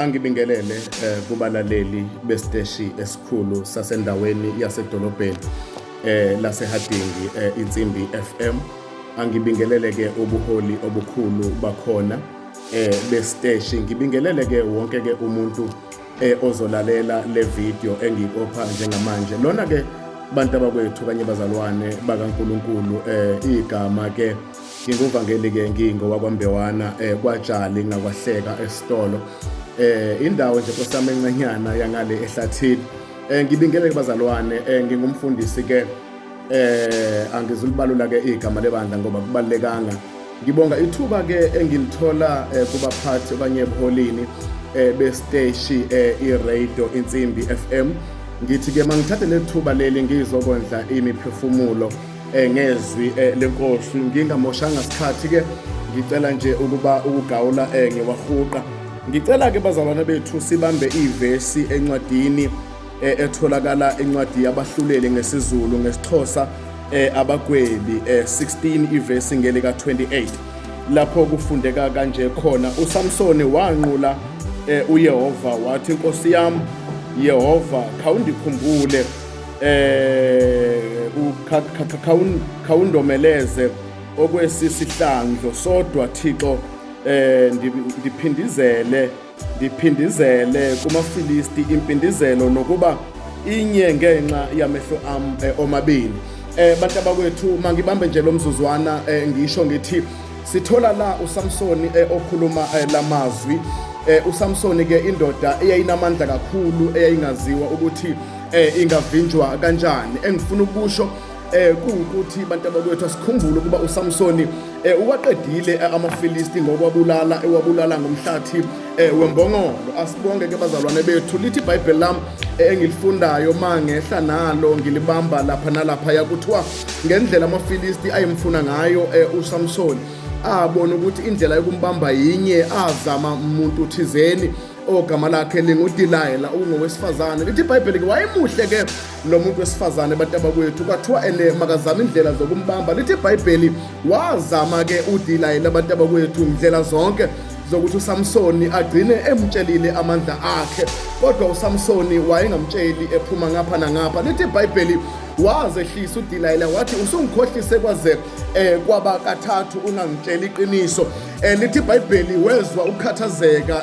Angibingelele kubalaleli besiteshi esikhulu sasendaweni yasedolobheni laseHadingi, Insimbi FM. Angibingelele ke ubuholi obukhulu bakhona besiteshi. Ngibingelele ke wonke ke umuntu ozolalela le video engiyiqopha njengamanje. Lona ke bantu abakwethu kanye bazalwane bakaNkuluNkulu, igama ke nginguvangeli ke ngingowakwaMbewana, kwaTshali ngakwahleka esitolo, indawo nje nkosami encanyana yangale ehlathini. Ngibingelele bazalwane, ngingumfundisi ke, angizulibalula ke igama lebandla ngoba kubalekanga. Ngibonga ithuba ke engilithola kubaphathi okanye ebuholini besiteshi iRadio Insimbi FM. Ngithi ke mangithathe lethuba leli ngizokondla imiphefumulo ngezwi lenkosi, ngingamoshanga sikhathi ke. Ngicela nje ukuba ukugawula ngiwahuqa. Ngicela ke bazalwane bethu sibambe ivesi encwadini etholakala incwadi yabahluleli ngesiZulu, ngesiXhosa abagwebi, 16 ivesi ngelika 28, lapho kufundeka kanje khona: uSamsoni wanqula uYehova wathi, "Nkosi yami Yehova, khawundikhumbule, khawundomeleze okwesisihlandlo sodwa, Thixo, ndiphindizele, ndiphindizele kumaFilisti impindizelo nokuba inye ngenxa yamehlo am omabili." Bantu abakwethu, mangibambe nje lo mzuzwana, ngisho ngithi sithola la uSamsoni okhuluma lamazwi. USamsoni ke indoda eyayinamandla kakhulu, eyayingaziwa ukuthi ingavinjwa kanjani. Engifuna ukusho kuwukuthi bantu abakwethu, asikhumbule ukuba uSamsoni uwaqedile amaFilisti ngokwabulala, ewabulala ngomhlathi wembongolo. Asibonge ke bazalwane bethu. Lithi iBhayibheli lami engilifundayo mangehla nalo ngilibamba lapha nalapha, yakuthiwa ngendlela amaFilisti ayemfuna ngayo uSamsoni, abona ukuthi indlela yokumbamba yinye, azama umuntu thizeni ogama lakhe linguDilayela, ungowesifazane. Lithi iBhayibheli ke wayemuhle ke lo muntu wesifazane, abantu abakwethu. Kwathiwa ene makazama indlela zokumbamba. Lithi iBhayibheli wazama ke uDilayela, abantu abakwethu, ndlela zonke zokuthi uSamsoni agcine emtshelile amandla akhe, kodwa uSamsoni wayengamtsheli, ephuma ngapha nangapha. Lithi iBhayibheli wazehlisa uDilayela wathi, "Usungikhohlise kwaze kwaba kathathu ungangitsheli iqiniso." Lithi iBhayibheli wezwa ukukhathazeka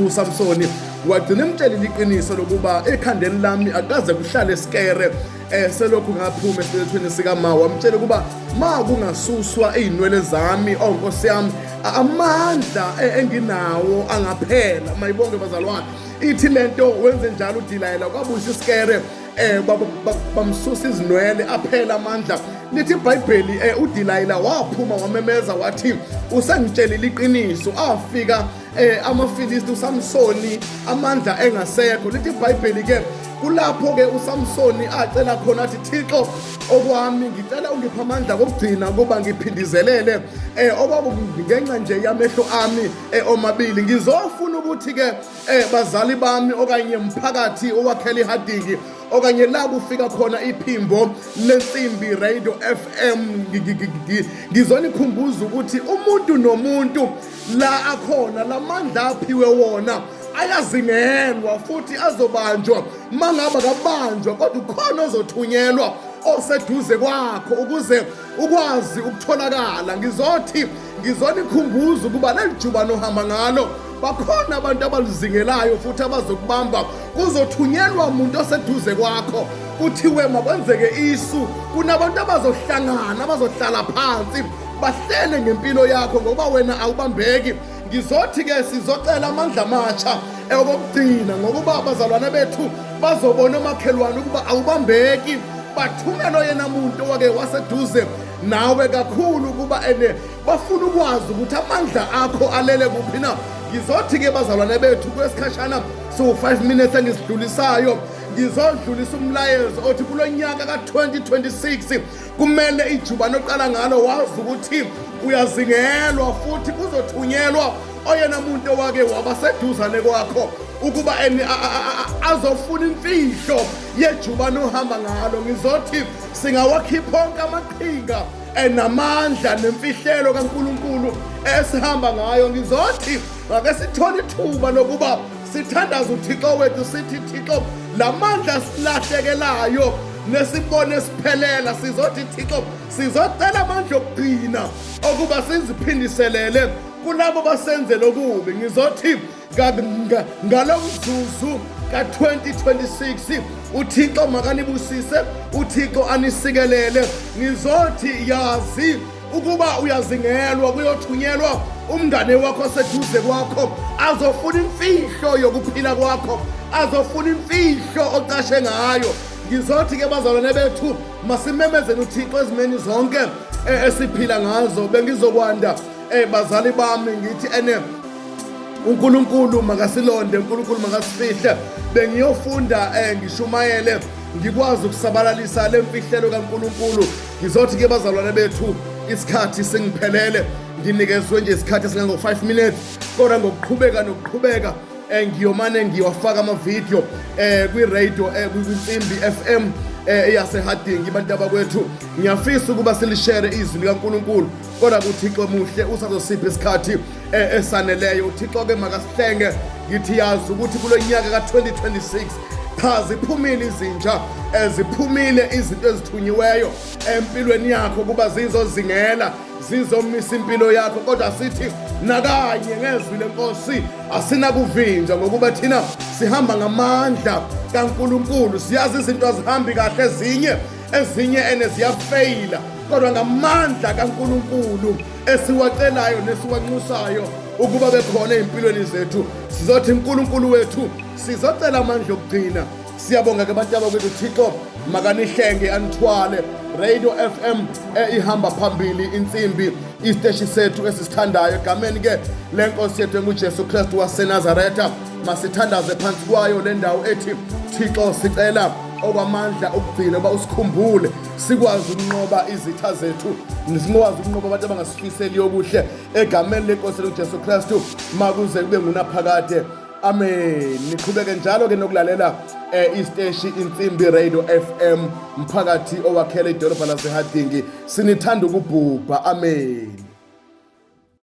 uSamsoni, wagcina emtshelile iqiniso lokuba ekhandeni lami akaze kuhlale sikere selokhu ngaphuma esibelethweni sikama. Wamtshela ukuba ma kungasuswa izinwele zami, oh Nkosi yami, amandla enginawo angaphela. Mayibonge bazalwane. Ithi lento wenze njalo uDilayela, kwabuyisa isikere, bamsusa izinwele, aphela amandla. Lithi iBhayibheli uDilayila waphuma wamemeza wathi, "Usengitshelile iqiniso." Afika amaFilisti, uSamsoni amandla engasekho. Lithi iBhayibheli ke kulapho ke uSamsoni acela khona athi, "Thixo, okwami ngicela ungiphe amandla kokugcina kuba ngiphindizelele okwaku ngenxa nje yamehlo ami omabili." Ngizofuna ukuthi ke bazali bami okanye mphakathi owakhela iHadingi okanye la kufika khona iphimbo lensimbi Radio FM, ngizonikhumbuza ukuthi umuntu nomuntu la akhona, lamandla aphiwe wona ayazingelwa futhi azobanjwa. Mangaba kabanjwa, kodwa ukhona ozothunyelwa oseduze kwakho ukuze ukwazi ukutholakala. Ngizothi ngizonikhumbuza ukuba leli jubane ohamba ngalo, bakhona abantu abaluzingelayo futhi abazokubamba. Kuzothunyelwa umuntu oseduze kwakho, kuthiwe makwenzeke isu. Kunabantu abazohlangana, abazohlala phansi bahlele ngempilo yakho ngoba wena awubambeki. Ngizothi ke sizocela amandla amatsha okokugcina, ngokuba abazalwane bethu bazobona omakhelwane ukuba awubambeki, bathumele yena muntu owake waseduze nawe kakhulu ukuba ene bafuna ukwazi ukuthi amandla akho alele kuphi na. Ngizothi ke bazalwane bethu, kwesikhashana siwu-5 minutes engisidlulisayo, ngizodlulisa umlayezo othi kulo nyaka ka-2026 kumele ijubane oqala ngalo wazi ukuthi uyazingelwa futhi kuzothunyelwa oyena muntu owake waba seduzane kwakho ukuba azofuna imfihlo yejubane ohamba ngalo. Ngizothi singawakhipha onke amaqhinga. Enamandla nemfihlelo kaNkuluNkulu esihamba ngayo. Ngizothi ake sithole ithuba lokuba sithandaze uThixo wethu, sithi, Thixo, lamandla silahlekelayo nesibone siphelela, sizothi, Thixo, sizocela amandla okugcina okuba siziphindiselele kulabo basenzele okubi. Ngizothi ngalo mzuzu ka-2026, uThixo makanibusise, uThixo anisikelele. Ngizothi yazi ukuba uyazingelwa, kuyothunyelwa umngane wakho oseduze kwakho azofuna imfihlo yokuphila kwakho, azofuna imfihlo ocashe ngayo. Ngizothi ke, bazalwane bethu, masimemezeni uThixo ezimeni zonke esiphila ngazo. Bengizokwanda, bazali bami, ngithi ene uNkulunkulu makasilonde, uNkulunkulu makasifihle. Bengiyofunda, ngishumayele, ngikwazi ukusabalalisa le mfihlelo kaNkulunkulu. Ngizothi ke, bazalwane bethu, isikhathi singiphelele, nginikezwe nje isikhathi esingango-5 minutes, kodwa ngokuqhubeka nokuqhubeka ngiyomane ngiwafaka amavidiyo kwi-radio, kwiNsimbi FM yaseHarding. Abantu abakwethu, ngiyafisa ukuba silishere izwi likaNkulunkulu, kodwa kuThixo muhle, usazosipha isikhathi esaneleyo. UThixo ke makasihlenge. Ngithi yazi ukuthi kulo nyaka ka-2026, cha, ziphumile izinja, ziphumile izinto ezithunyiweyo empilweni yakho kuba zizozingela, zizomisa impilo yakho, kodwa sithi nakanye ngezwi lenkosi asinakuvinjwa, ngokuba thina sihamba ngamandla kaNkulunkulu. Siyazi izinto azihambi kahle, ezinye ene ziyafeyila, kodwa ngamandla kaNkulunkulu esiwacelayo nesiwanxusayo ukuba bekhona ey'mpilweni zethu, sizothi uNkulunkulu wethu sizocela amandla okugcina. Siyabonga ke, bantu abakwethu. Thixo makanihlenge, anithwale. Radio FM ihamba phambili, Insimbi, isiteshi sethu esisithandayo. Egameni ke lenkosi yethu enguJesu Kristu waseNazaretha, masithandaze phansi kwayo le ndawo ethi, Thixo, sicela okwamandla ukugcina uba usikhumbule, sikwazi ukunqoba izitha zethu, sikwazi ukunqoba abantu abangasifiseli okuhle. Egameni lenkosi uJesu Kristu, makuze kube ngunaphakade, amen. Niqhubeke njalo ke nokulalela isiteshi Insimbi Radio FM, mphakathi owakhela idolobha laseHarding. Sinithanda ukubhubha, amen.